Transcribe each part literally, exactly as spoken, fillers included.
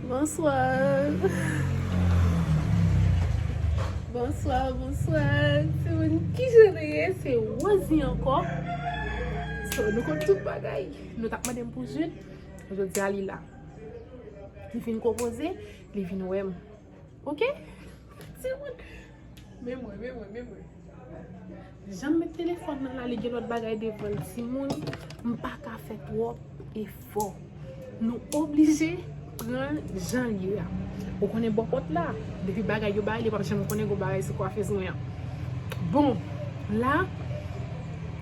Bonswa. Bonswa, bonswa. Timoun, kijan nou ye? Se Rosie ankò. So, nou konn tout bagay. Nou t ap mande m pou Jude. Jodi a, li la. Li vin konpoze, li vin wè m. Oke? Timoun. Men mwen, men mwen, men mwen. Jan m met telefòn nan la, li gen lòt bagay devan l. Timoun, m pa ka fè twòp efò. Nou oblije pran l jan l ye a. Ou konnen bò pòt la, depi bagay yo bay, li p ap janm konnen gon bagay sou kwafez mwen an. Bon, la,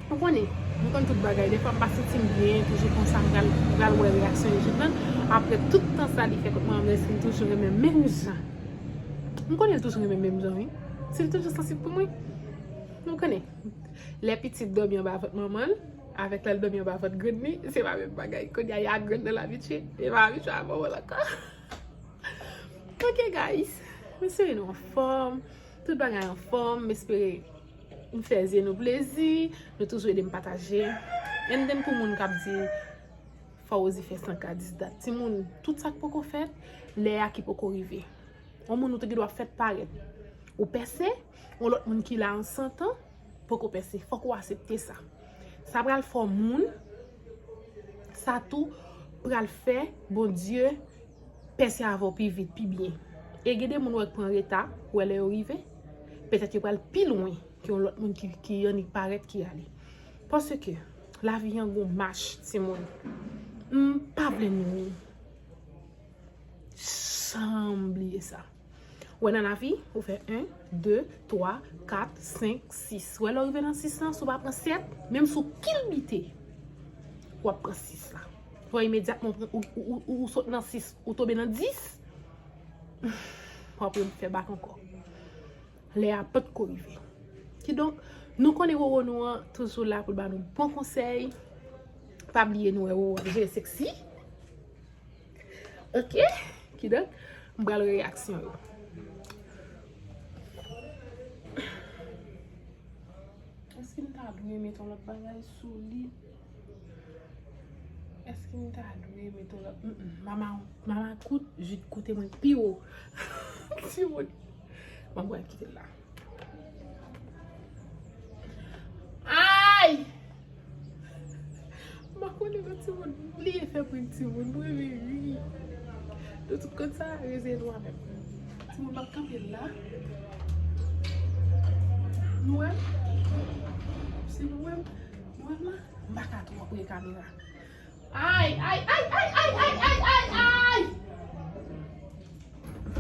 ou konnen, m konn tout bagay. Dèfwa m pa santi m byen, toujou konsa, m pral, pral wè reyaksyon li jwenn nan. Apre tout tan sa li fè kot mwen, m toujou renmen menm jan. M konnen l toujou renmen menm jan, wi. Si l toujou sansib pou mwen, nou konnen. Lè pitit dòmi anba vant manman l, avèk lè l dòmi anba vant grann li, se pa menm bagay. Kounye a, y a grann nan l abitye, e pa abitye a manman l ankò. Ok, guys. M espere nou anfòm. Tout bagay anfòm. M espere m fè zye nou plezi. Nou toujou ede m pataje. And then pou moun k ap di, fò Rosie fè san ka dis dat. Timoun, tout sa k poko fèt, lè a ki poko rive. Yon moun ou te gen dwa fèt parèt. Ou pèse, yon lòt moun ki la an san tan, poko pèse. Fòk ou aksepte sa. Sa pral fè yon moun, sa tou pral fè Bondye pèse avè w pi vit, pi byen. E gen de moun ou wè k pran reta, ou wè lè yo rive, petèt yo pral pi lwen ke yon lòt moun ki, ki annik parèt, ki ale. Paske lavi an gon mach, timoun. M pa vle nou jan bliye sa. Ou wè nan lavi, ou fè en, de, twa, kat, senk, sis. Ou wè lè w rive nan sis lan, si w pa pran sèt, menm si w kilbite, w ap pran sis la. Ou wè imedyatman ou, ou, ou, ou, ou sot nan sis, ou tonbe nan dis, w ap fè bak ankò. Lè a potko rive. Kidonk, nou konnen Roro nou an toujou la pou l ba nou bon konsèy. Pa bliye nou wè Roro ap jere seksi. Ok? Kidonk, m pral reyaksyon yo. Èske m ta dwe met yon lòt bagay sou li? Èske m ta dwe met yon lòt? Mm, mm. Mama, mama kout, Jude koute mwen pi wo. Timoun. Mwen pral kite l la. Ay! M pa konnen non timoun. M bliye fè prank timoun. Mwen renmen ri. Nou tout konn sa, rete nou avè m. Timoun, m ap kanpe la. Nou wè m? Si nou wè m, nou wè m la? M pa ka twò pre kamera. Ay, ay, ay, ay, ay, ay, ay, ay, ay!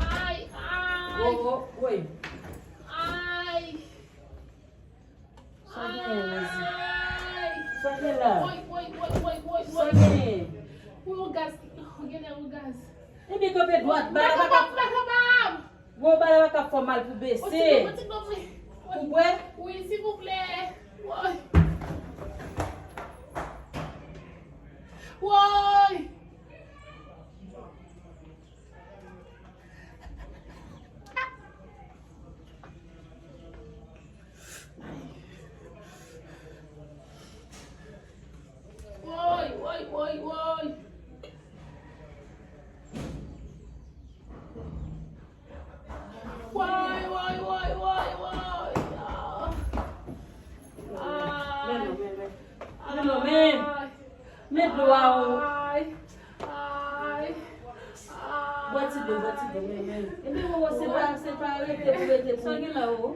Ay, ay! Oh, oh, woy. Ay! Sa w genyen, Rosie? Ay! Sa w gen la? Woy, woy, woy, woy, woy, woy! Sa w genyen? Woy, yon gaz. Genlè yon gaz. Ebyen, kanpe dwat, bala pa ka. Baka pa m, baka pa m! Gwo bala pa ka fè w mal pou bese. Yon ti dlo, yon ti dlo, wi. Pou bwè? Wi, silvouplè. Woy. Woy. Woy, woy, woy, woy. Woy, woy, woy, woy, woy. Ah. Ah. Men non, men, men. Men non, men. Men dlo a ou. Ay. Ay. Bwè ti dlo, bwè ti dlo, men, men. Epi ou, se pa, se pa rete pou rete pou. Sa gen la, ou?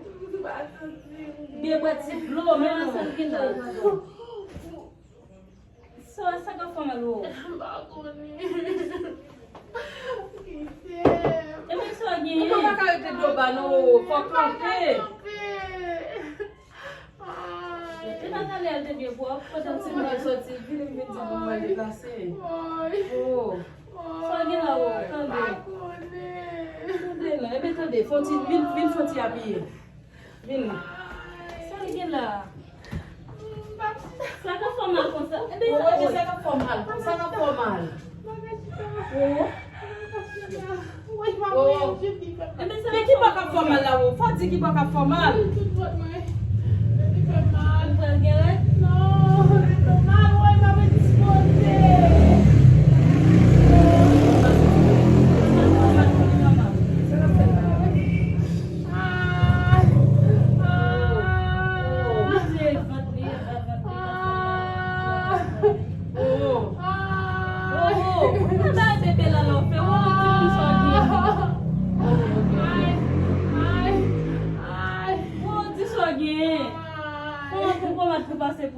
Byen bwè ti dlo, men non. Sa gen la. Sa, sa ka fè mal, ou? M pa konnen. Kite m. Epi sa gen. Ou pa ka rete dlo ba, non, ou. Fò kanpe. M pa ka kanpe. Ay. E pa talè a l te byen pwòp, pandan ti moun nan soti, vini m vin di pou mwen deplase. Woy. Oh. Sa gen la, oh, tande. Tande la, ebyen tande, fon ti, vin, vin fon ti apiye. Vin. Sa gen la? Sa ka fè mal konsa? Ebyen, sa ka fè mal, sa ka fè mal. Oh. Oh. Men ki bò k ap fè w mal la, wo? Fò w di ki bò k ap fè w mal. Ou pral gen règ? Non, li fè mal, woy, m ap endispoze. Sa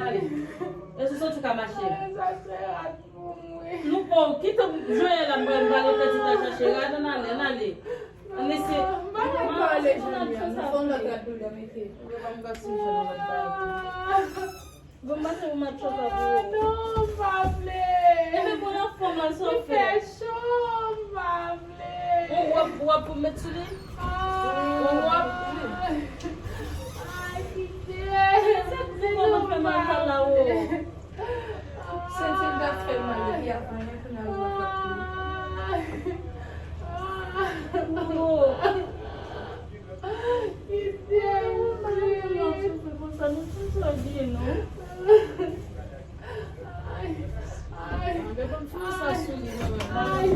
ann ale. E si w santi w ka mache. Ay, sa se rad pou mwen. Nou pa w kite Joël ap pral, pral nan pèdi ta chache rad, ann ale, ann ale. Ann lese. Ah, m pa ka ale, Julian. Fò m lòt rad pou l mete. Yo pa m ka sou Joël lòt bagay. Bon, maten ou mat chòt la pou ou. Non, m pa vle. Epi bon, anfòm la, sa w fè? Li fè cho, m pa vle. On wòb, wòb pou m met sou li? Ah. On wòb? Ay, kite. Se pou kòman fè mal la, o. Senti l t ap fè mal, epi ap anyen pou n al wè kòt li. Oh. Kite m, Jezi. Konsa, nou tout sa byen, non? Ay, ay. Ban m foure sa sou li, mwen menm. Ay, ay.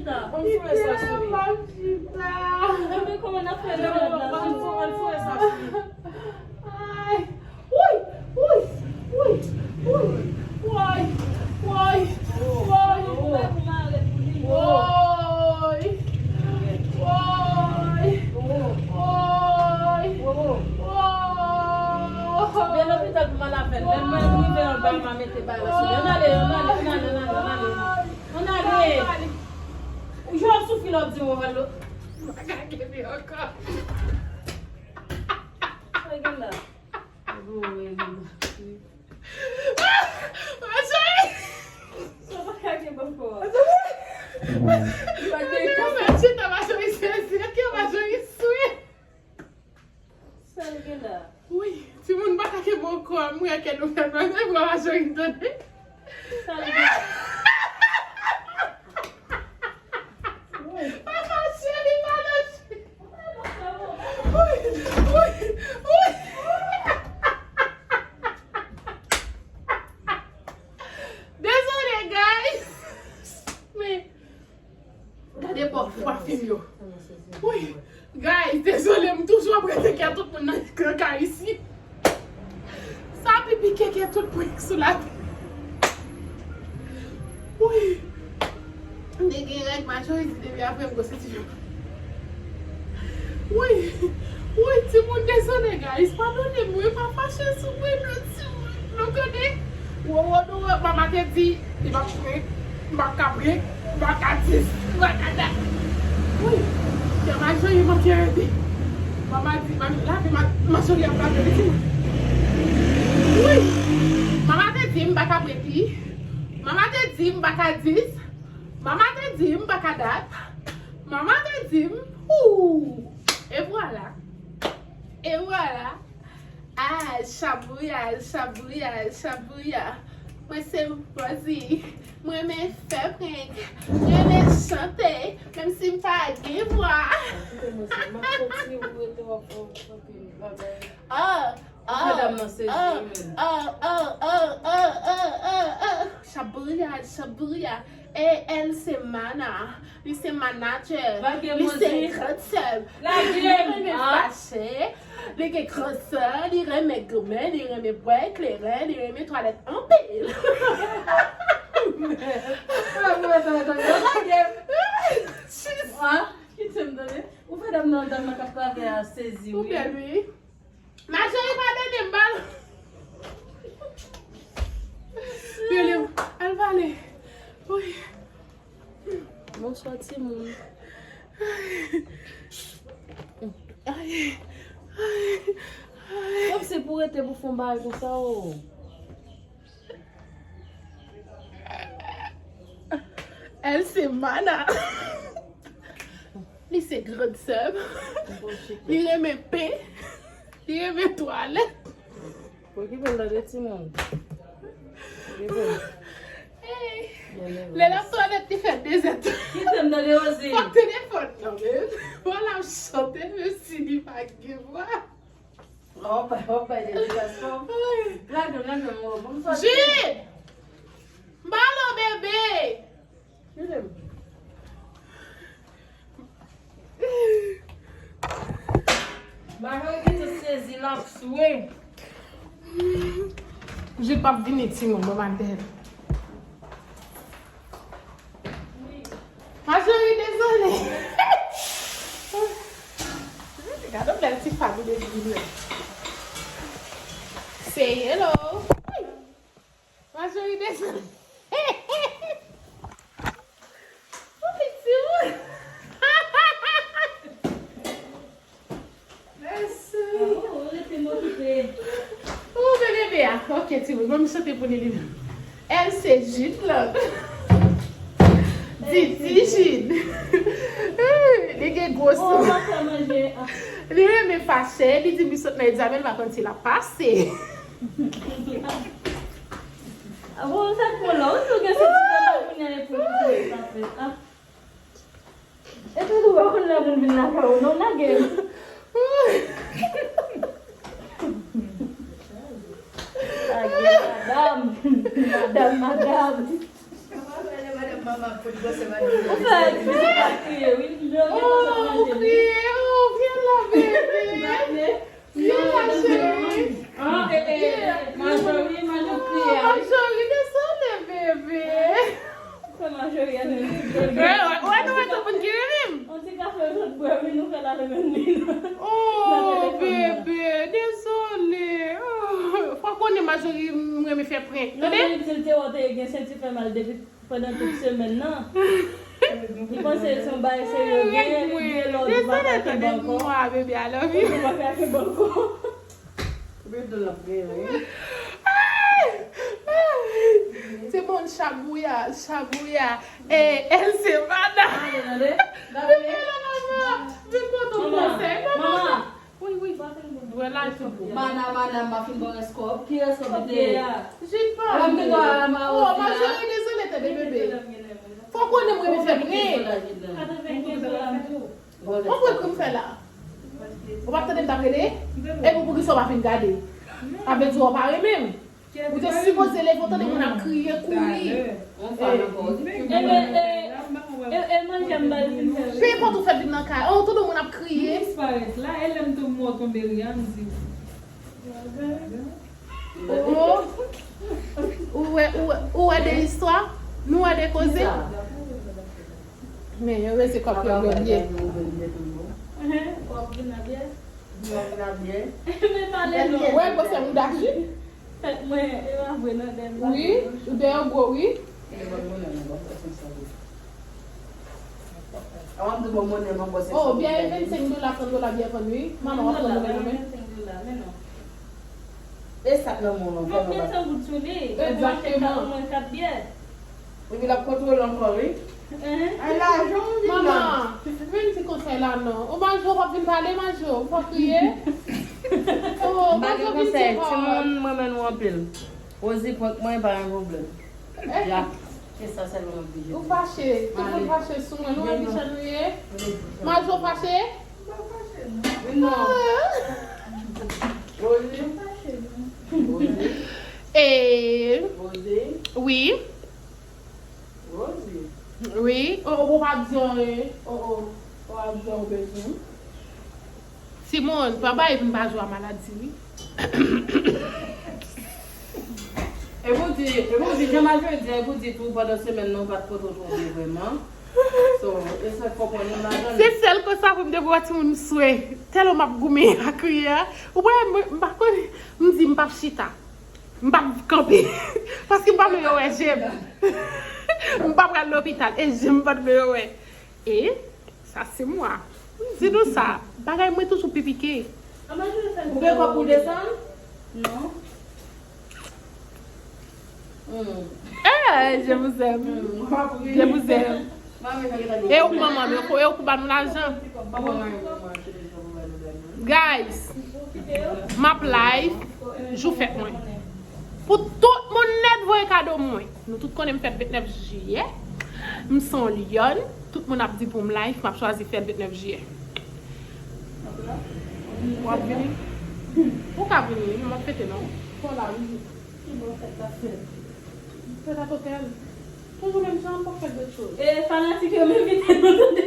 Ban m foure sa sou li. Kite m, m ap chita. Gade kòman n ap fè nan rad la. Ban m foure, ban m foure sa sou li. Ay. Woy! Woy! Woy! Woy! Woy! Woy! Woy! Woy! Woy! Woy! Woy! Woy! Men lopital pou mal avè l. Lè mwen rive anba, m a mete bagay la sou li. Ann ale, ann ale, ann ale, ann ale, ann ale. Ann ale. Ou jwe ap soufri lè w di w al lo-, m pa ka kenbe ankò. Sa gen la? Ma chérie! Sa pa ka gen ankò. Ma chérie, ma chérie, sezi, ok, ma chérie, sweet. Sa l gen la? Wi, timoun pa ka kenbe ankò, m wè kè nou fè mal, men vwa ma chérie tande. Sa l gen? Papa cheri, papa cheri. Woy, woy, woy. Dezole, guys. Men, gade pafim yo. Woy, guys, dezole, m toujou ap rete kè tout moun nan kaka isi. Sa pipi keke tout pwik sou latè. Wi. M te gen règ majorite depi apre m gwosè ti jan. Wi. Wi, timoun, dezole, guys. Padone m, wi, pa fache sou mwen, non, timoun. Nou konnen. Wowo, nou, mama te di, li p ap pran. M pa ka pran, m pa ka dis, m pa ka dat. Wi, kè ma chérie manke rete. Mama di, mami, lavi ma, ma chérie ap lave li di. Wi, mama te di m pa ka pran pi. Mama te di m pa ka dis. Mama te di m pa ka dat. Mama te di m, ou. E vwala. E vwala. Ah, chabouya, chabouya, chabouya. Mwen se Rosie. Mwen renmen fè prank. Mwen renmen chante, menm si m pa gen vwa. Kite mwen se, m ap soti ou rete w ap, w ap chante bagay. Ah, ah, ah, ah, ah, ah, ah, ah, ah. Chabouya, chabouya. E, elle se Mana. Li se manager. Li se gran sè. Li renmen fache. Li gen gran sè. Li renmen goumen. Li renmen bwè kleren. Li renmen twalèt anpil. Kite m tande. Ou fè dam nan, dam nan k ap travay a sezi, wi. Ou bèl, wi. Ma chérie, padone m, bal. Rele m. Al pale. Wi. Bonswa, timoun. Ay. Ay. Ay. Kòmsi pou rete pou fè yon bagay konsa, o. Elle se Mana. Li se gran sè m. Li renmen pen. Li renmen twalèt. Okipe l tande timoun. Okipe l. Hey. Lè l ap twalèt, li fè de zèt. Kite m tande, Rosie. Fòk telefòn nan men l. Wala, m chante, menm si li pa gen vwa. Hop, hop, bay de ti gason. Lage m, lage m, o, bon, m sòti. Jude! M ba l, o, bebe! Kite m. Bagay ki te sezi l ap swe. Jude p ap vini, timoun, mwen mal dèyè l. Majori, dezole. Gade yon bèl ti fab ou depi vin la. Say hello. Majori, dezole. Ou pi ti moun. Mèsi. Oh, rete m okipe. Oh, bebe a. Ok, timoun. Ban m chante pou li, li menm. El se Jude la. Didi Jude. Li gen gwo sou. Li renmen fache. Li di m li sot nan egzamen, li pa konn si l ap pase. Bon, sa k pran la. Ou tou gen sentiman pa kounye a epi ou konnen sa fèt. Ah. Epi tou pa konn lè moun vin lakay ou non, lage. Lage, madam. Madam, madam. Ou fè, ou fè kriye, wi. Oh, ou kriye, oh, vyen la, bebe. Vyen la, cheri. Ah, eh, eh, Majori, Majori kriye, wi. Majori, dezole, bebe. Fè Majori a menm. Wè, wè, wè, nou wè tout moun ki ri menm. On ti kafe sot bwè, wi, nou fè l ale menm li. Oh, bebe, dezole. Oh, fò konnen Majori, m renmen fè prank, tande? Non, men li di l te wè w te gen senti fè mal depi pandan tout semèn nan. Li panse se yon bagay serye yo genyen, li di lè w di papa kenbe ankò. Mwa, bebe, I love you. Ou di papa kenbe ankò. Bebe, l ap genyen, wi. Ti moun chabouya, chabouya. Eh, el se madam. Bebe, la maman. Vin pote yon konsèy. Maman. Wi, wi. Dwè la, tout bon. Mana, mana, m pa fin bon rès kòb. Ki rès kòb li te ye? Jid pa. Mwen, m te dwa ma. Oh, Majori, dezole, tande, bebe. Fò konnen mwen, mwen fè prank. Katrevenkenz dola m tou. Mwen, mwen, kòm fè la. Ou pa tande m t ap rele? Epi poukisa w pa fin gade? Sa vle di w pa renmen m. Ou te sipoze leve, w tande moun ap kriye, kouri. Ebyen, e, e, e manje m ba l vin fè. Pe enpòt ou fè vin nan kay. Oh, w tande moun ap kriye. Disparèt la, e lè m tonbe, mò tonbe ri a, m di. Oh. Ou wè, ou wè, ou wè de istwa, nou wè de koze. Men, yo rete kòk yo byen. Kòk vin nan byè. Vin nan byè. Men pale non. Wè, gwosè mouda Jid. Tèt mwen, e pa vre nan dèyè m. Wi, ou dèyè w gwo, wi. Oh, byè e vennsenk dola, trant dola byè vann, wi. Manman, w ap pran mwen nan men. Vennsenk dola, men non. E sa k nan men w lan, fè nou bat. Fòk gen san goud sou li. Egzakteman. Omwen kat byè. Epi l ap kontwole ankò, wi. Ay, lajan w vin la. Manman, vin ti konsèy la non. Ou Majo p ap vin pale, Majo, ou p ap kriye. M pa gen konsèy, timoun, m renmen nou anpil. Rosie prank mwen, pa gen pwoblèm. Ya. Se sa sèlman m ap di. Ou fache, tout moun fache sou mwen. Nou wè kijan nou ye? Majo fache? M pa fache, non. Vin non. Rosie. M fache, non. Rosie. E. Rosie. Wi. Rosie. Wi. Oh, oh, ou pa di anyen. Oh, oh. Ou pa di anyen, ou bezwen. Timoun, pa bay vin pa jwe a maladi, wi. E pou di, e pou di, jan Majo di, e pou di tou, pandan semèn nan, ou pa t pote w twò byen vrèman. So, e sa k konprann nou ladan. Se sèl konsa pou m te pou wè timoun m swe. Tèlman m ap goumen ak kriye a. Ou wè, mwen, m pa konn, m di m p ap chita. M p ap kanpe. Paske m pa vle yo wè je m. M pa pral lopital. E je m pa t vle yo wè. E sa se mwa. M di nou sa. Bagay mwen toujou pi pike. Ou gen kòb pou desann? Non. Eh, je vous aime. Je vous aime. E ou k manman m, e ou k ba nou lajan. Guys, m ap live jou fèt mwen. Pou tout moun nèt voye kado mwen. Nou tout konnen m fèt vennèf jiyè. M se yon lyòn. Tout moun ap di pou m live, m ap chwazi fèt vennèf jiyè. W ap vini? Ou ka vini, wi, m ap fete non. Fò la, wi. Ki bò fèt la fèt? Fèt at otèl. Toujou menm jan, m p ap fè dòt choz. E fanatik yo, m envite nou tande.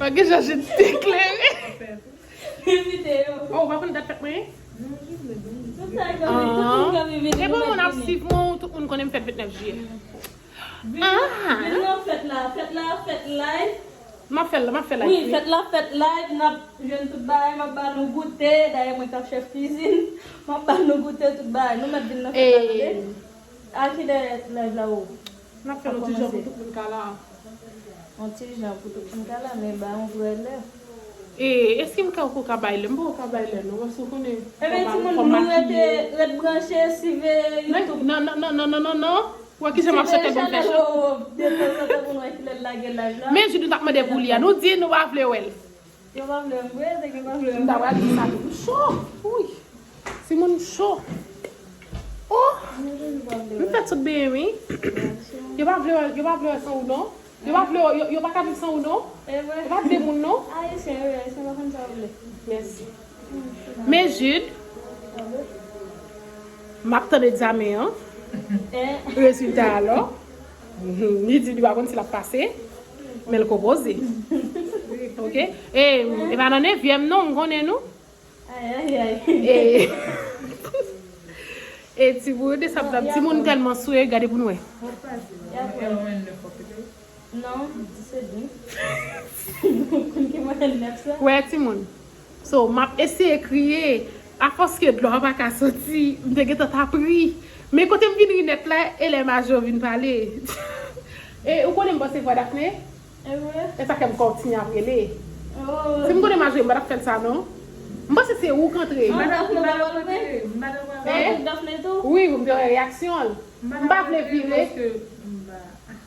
Pa gen jan je te klere. M envite yo. Oh, ou pa konn dat fèt mwen? Non, je vle vini. Tout sa yo, tout moun k ap vini. E bon, moun ap swiv mwen, tout moun konnen m fèt vennèf jiyè. Vin, vin nan fèt la. Fèt la, Fèt live. M ap fè l, m ap fè live. Wi, fèt la fèt live, n ap jwenn tout bagay, m ap ba nou goute, dayè mwen k ap chèf kizin, m ap ba nou goute tout bagay. Nou mèt vin nan fèt la, tande? A ki lè live la ou? N ap fè l yon ti jan pou tout moun ka la. Yon ti jan pou tout moun ka la, men ba yon vrè lè. E, èske m ka, ou ka bay lè? M poko ka bay lè, non, paske ou konnen. Ebyen, timoun, nou rete, ret branche, swive YouTube. Non, non, non, non, non, non, non. Wè kijan m ap chante pou m fè cho. Men Jude, nou t ap mande pou li a. Nou di nou pa vle wè l. Yo pa vle m vre, nèg yo pa vle m. M ta pral di sa tou. M cho. Wi. Timoun, m cho. Oh. M fè tout byen, wi. Yo pa vle wè, yo pa vle wè san ou non. Yo pa vle, yo, yo pa ka viv san ou non. Yo pa vle moun non. Ayisyen, wi, Ayisyen pa konn sa yo vle. Mèsi. Men Jude, m ap tann egzamen an. Rezilta a lò. Li di li pa konn si l ap pase, men l konpoze. Ok? E, e pa nan nevyèm non, m konnen nou. Ay, ay, ay. E, e timoun, de sa, timoun tèlman sou yo, gade pou nou wè. Non, se di. Konn ki mwen nèf sa. Wè, timoun. So, m ap eseye kriye. Afòs ke dlo a pa ka soti, m te gentan t ap ri. Men kote m vin ri nèt la, e lè Majo vin pale. E ou konnen m panse vwa Dafne? E vre? E sa fè m kontinye ap rele. Oh. Si m konnen Majo, m pa t ap fè l sa, non. M panse se ou k antre. Ah, Dafne pa pral vre? Eh? Dafne tou? Wi, m te wè reyaksyon l. M pa vle vire.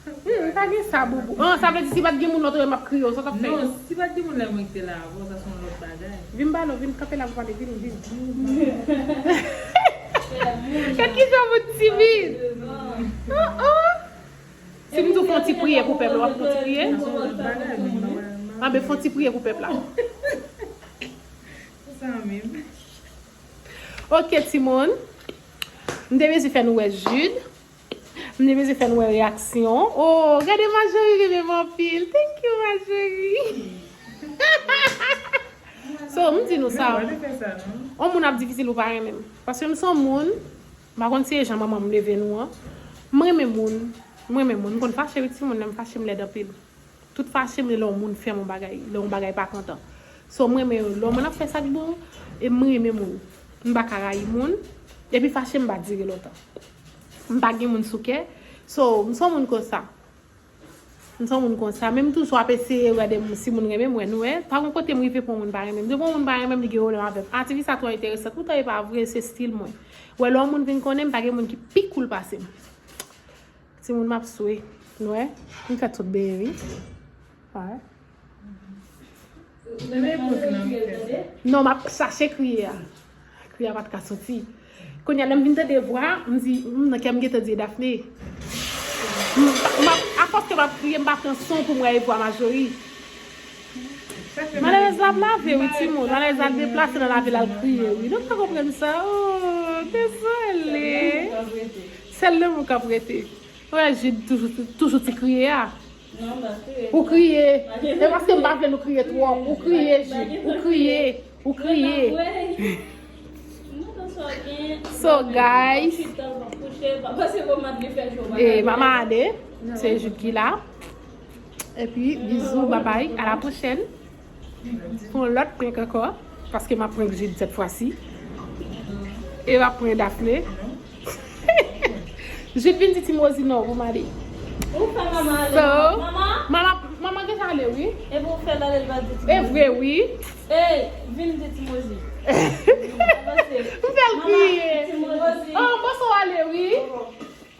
Hmm, m pa gen sa, boubou. Ah, sa vle di si pa t gen moun lòt kote m ap kriye, sa w t ap fè? Non, si pa t gen moun la mwen te la avè w, sa se yon lòt bagay. Vin m pale w, vin kanpe la pou pale, vin, vin. Gad kijan moun timid. Oh, oh. Si m di w fè yon ti priyè pou pèp la, w ap fè yon ti priyè? Sa se yon lòt bagay, men m pa wè, m pa wè. Anben, fè yon ti priyè pou pèp la. Sa menm. Ok, timoun. M te bezwen fè nou wè Jude. M te bezwen fè nou wè reyaksyon. Oh, gade Marjorie renmen m anpil. Thank you, Marjorie. So, m di nou sa. Yon moun ap difisil pou pa renmen m. Paske m se yon moun, m pa konn si e jan manman m leve nou an. M renmen moun. M renmen moun. M konn fache wi timoun, lè m fache m lèd anpil. Tout fache m lè yon moun fè m yon bagay, lè yon bagay pa kontan. So, m renmen lè yon moun ap fè sa k bon, e m renmen moun. M pa ka rayi moun, epi fache m pa dire lontan. M pa gen moun sou kè. So, m se yon moun konsa. M se yon moun konsa. Men m toujou ap eseye wè de moun, si moun renmen m, wè nou wè. Pa gon kote m rive pou yon moun pa renmen m. Depi yon moun pa renmen m, li gen pwoblèm avè m. Ah, tifi sa twò enteresan. Poutan e pa vre, se stil mwen. Wè, lè yon moun vin konnen m, pa gen moun ki pi cool pase m. Timoun, m ap swe. Nou wè? M fè tout byen, wi. Wè. Non, m ap chache kriye a. Kriye a pa t ka soti. Kounye a, lè m vin tande vwa, m di, hmm, nan kè m gentan di e Dafne. M, m ap, afòs ke m ap kriye, m pa pran son pou m wè e vwa Marjorie. Malèrèz la ap lave, wi, timoun. Malèrèz la ap deplase nan lave l al kriye, wi. Nou pa konprann sa. Oh, dezole. Sèl lanmou k ap rete. Wè, Jude toujou, toujou ti kriye a. Non, m pa kriye. Ou kriye. E paske m pa vle nou kriye twòp. Ou kriye, Jude. Ou kriye. Ou kriye. So, guys. E, Mama ale. Se Jude ki la. Epi, bizou, babay, a la pwochèn. Pou yon lòt prank ankò, paske m ap prank Jude sèt fwa si. E m ap prank Dafne. Jude vin di Timozi non pou m ale. Ou fè mama ale. So, mama? Mama, mama gentan ale, wi. Epi ou fè l ale, l pa di Timozi. E vre, wi. Ey, vin di Timozi. M fè l kriye. Timozi. Oh, m panse w ale, wi.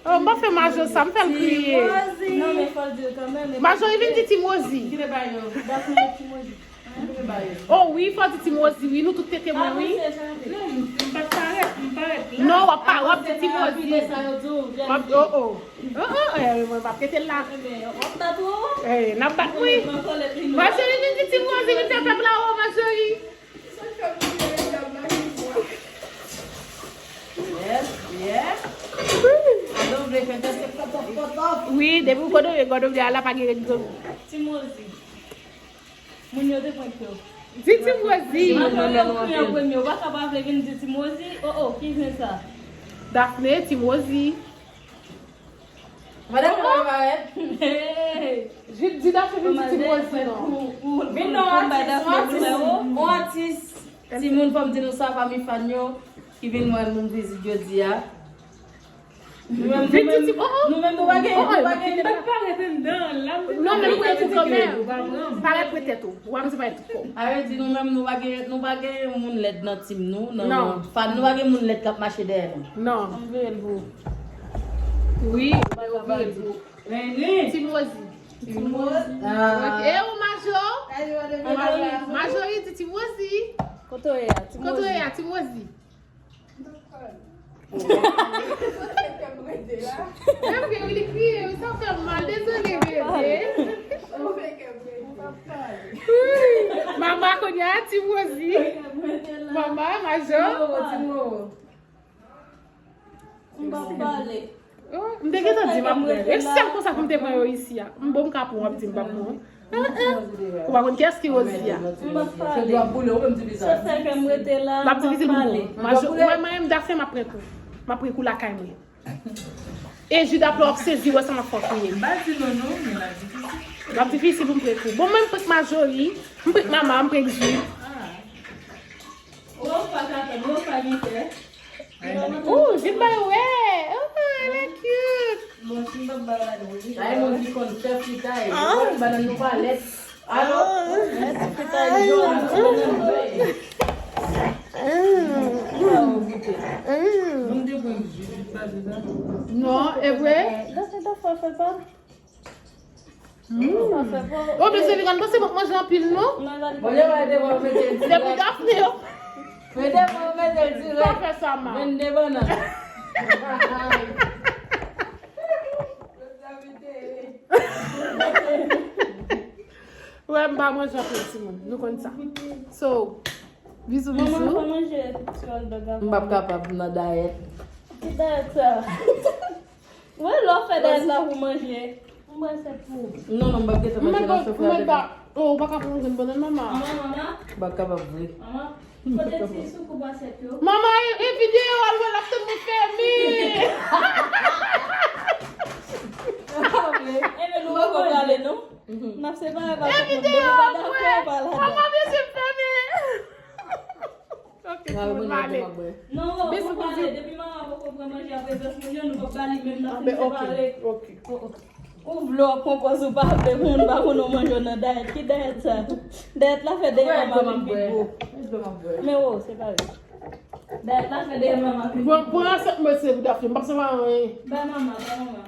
Oh, m pa fè Majo sa, m fè l kriye. Timozi. Non, men fò l di l kanmenm. Majo, vin di Timozi. Kite bay yo. Dafne, Timozi. Kite bay yo. Oh, wi, fò di Timozi, wi, nou tout te temwen, wi. Avanse, chante. Non, m pa t parèt, m parèt la. Non, w ap pa, w ap di Timozi. Avanse, rapide sa yo di w, vin. W ap, oh, oh. Oh, oh, eh, mwen p ap kite l la. Ebyen, w ap ta tou. Eh, n ap bat, wi. Majo, vin di Timozi, vin fè pèp la, oh, Majo. Yes, yes. Wi, depi w Gòdonye, Gòdonye a la pa gen rèd granmou. Timozi. Moun yo te prank yo. Di Timozi. Majo yo kriye an premye. Ou pa ka pa vle vin di Timozi. Oh, oh, ki zen sa? Dafne, Timozi. Madam, kòman parèt? Hey! Jid di Dafne vin di Ti Mozi non. Vin non, atis, atis, on atis. Timoun, fò m di nou sa, fanmi fan yo, ki vin rann nou vizit jodi a. Nou menm, nou menm, nou menm, nou pa gen, nou pa gen. Bat pa ret anndan, la m te. Non, men nou prete tou kanmenm. Parèt prete tou. Ou pa bezwen parèt tou. A vle di nou menm, nou pa gen, nou pa gen moun lèd nan tim nou, nan fan nou, pa gen moun lèd k ap mache dèyè nou. Non. M vire l pou ou. Wi, m vire l pou ou. Ti Mozi. Ti Mozi. Ah. Ok. E ou, Majo? Majori, di Ti Mozi. Kote w ye a, Ti Mozi? Kote w ye a, Ti Mozi? Mwen vre wi, li kriye wi, sa fè m mal, dezole bebe. Mama kounye a, Ti Mozi. Mama, Majo. M p ap pale. Oh, m te gentan di m ap pran. E sèl konsa pou m te pran yo isi a. M bon, m ka pran, w ap di m p ap pran. Ou pa konn kiyès ki Rosie a. M p ap pale. Sa fè ke m rete la, m p ap pale. Mwen menm Dafne m ap pran kou. M ap pran kou lakay mwen. E Jid ap la w ap sezi wè sa m ap fè w kriye. M pa di non non, men l ap difisil. L ap difisil pou m pran kou. Bon, mwen m prank Majori, m prank Mama, m prank Jid. Ou pa ka tann, ou pa gen kè. Ooh, vin bay wè. Oh, elle est cute. Ay, moun ki konn fè fritay. Bannan nou pa lèt. Alo? Fè ti fritay jòn, ti bannan vre. Non, e vre? Sa fè pa. Oh, men se li konn panse m ap manje anpil, non? Depi Dafne yo. Pa fè sa, ma. Vennde bannan. Wè, m pa manje anpil, timoun. Nou konn sa. So, bizou, bizou. M p ap kapab nan dayèt. Ki dayèt sa? Wè, lè w fè dayèt la pou manje. Mwen se pou. Non, non, m p ap gentan manje nan sof la demen. Oh, ou pa ka pran yon grenn bannann, mama. Mama, mama. M p ap kapab vre. Mama, kote ti soukou basyèt yo? Mama, e, e videyo a l wè l ap tann mwen fèmen. Enben, nou poko prale, non? N ap separe pa kont nou. Depi nou pa dakò, pa ladan. Mama, mesye m fèmen. Ok, timoun, m ale. Non, ou poko ale. Depi mama poko pran manje an prezans moun yo, nou poko ba li menm nan fin separe. Ok. Ou vle w ap pran pòz ou pa vle pou moun pa konn ou manje w nan dayèt. Ki dayèt sa? Dayèt la fè dèyè mama vin pi gwo. Men o, separe. Dayèt la fè dèyè mama vin pi gwo. Bon, pran asyèt mwen se pou Dafne. M p ap separe anyen. Bay mama, bay mama.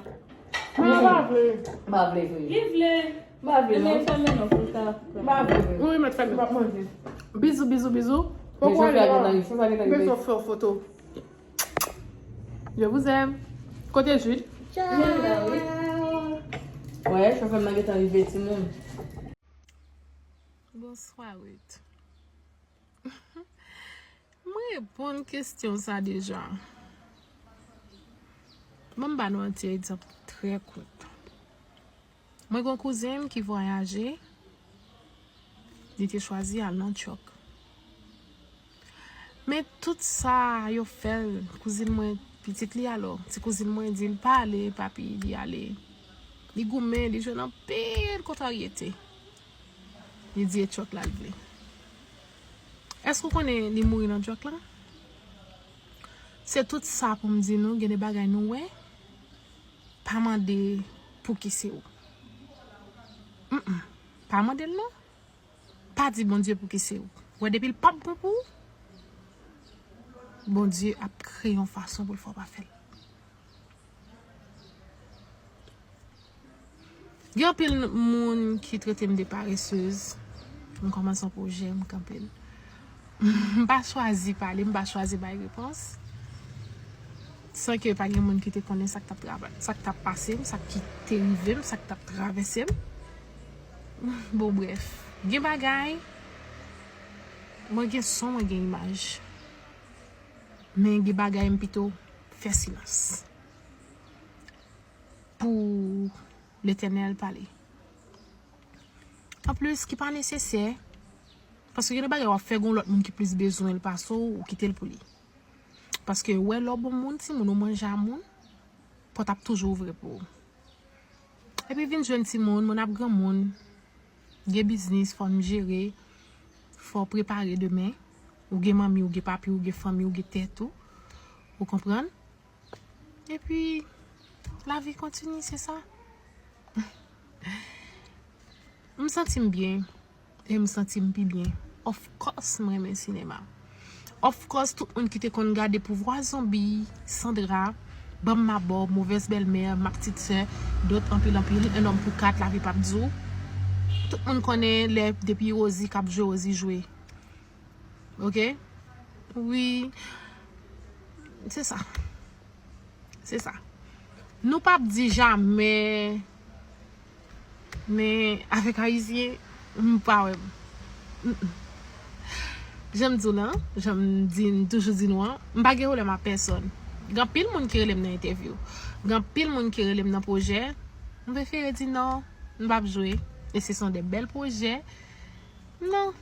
Mwen pa vle. M pa vle vre. Li vle. M pa vle non. Fèmen non pou l ka. M pa vle vre. Wi, mèt fèmen. M ap manje. Bizou, bizou, bizou. Poko ale non. Bezwen fè w foto. Je vous aime. Kote Jude? Wè, chofè m nan gentan rive, timoun. Bonswa, Ruth. M reponn kesyon sa deja. Ban m ba nou yon ti egzanp trè kout. Mwen gen yon kouzen m ki vwayaje, li te chwazi al nan Djòk. Men tout sa yo fè l, kouzin mwen, pitit li alò, ti kouzin mwen di l pa ale, papi di ale. Li goumen, li jwenn anpil kontraryete. Li di e Djòk la l vle. Èske w konnen li mouri nan Djòk la? Se tout sa pou m di nou, gen de bagay nou wè, pa mande pouki se ou. Mm, mm. Pa mande l non. Pa di Bondye pouki se ou. Wè depi l p ap bon pou ou, Bondye ap kreye yon fason pou l fè w pa fè l. Gen anpil moun ki trete m de paresez. M kòmanse yon pwojè, m kanpe l. M pa chwazi pale, m pa chwazi bay repons. San ke pa gen moun ki te konnen sa k t ap travay, sa k t ap pase m, sa ki te rive m, sa k t ap travèse m. Bon, brèf. Gen bagay, mwen gen son, mwen gen imaj. Men gen bagay, m pito fè silans. Pou Letènèl pale. Anplis, ki pa nesesè, paske gen de bagay w ap fè, gen yon lòt moun ki plis bezwen l pase w, ou kite l pou li. Paske wè lè w bon moun, timoun, ou manje a moun, pòt ap toujou ouvri pou ou. Epi vin jwenn timoun, moun ap granmoun. Gen biznis, fò n jere, fò w prepare demen. Ou gen manmi, ou gen papi, ou gen fanmi, ou gen tèt ou. Ou konprann? Epi, lavi kontini, se sa. M santi m byen. E m santi m pi byen. Of course, m renmen sinema. Of course, tout moun ki te konn gade Pouvwa Zonbi, Sandra, Banm Mabò, Mauvaise Belle-Mère, Mak Ti Sè, dòt anpil anpil, Un homme pour quatre, Lavi p ap di w. Tout moun konnen lè depi Rosie k ap jwe, Rosie jwe. Oke? Wi. Se sa. Se sa. Nou p ap di jamè, men avèk Ayisyen, m pa wè. Mm, mm. Jan m di w lan, jan m di, m toujou di nou an, m pa gen pwoblèm ak pèsòn. Gen anpil moun ki rele m nan entèvyou. Gen anpil moun ki rele m nan pwojè. M prefere di non, m p ap jwe. E se son de bèl pwojè. Non,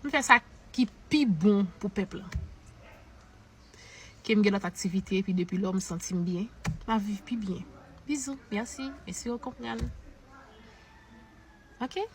m fè sa ki pi bon pou pèp lan. Ke m gen lòt aktivite, epi depi lò m santi m byen, m ap viv pi byen. Bizou, mèsi, mèsi ou konprann. Oke?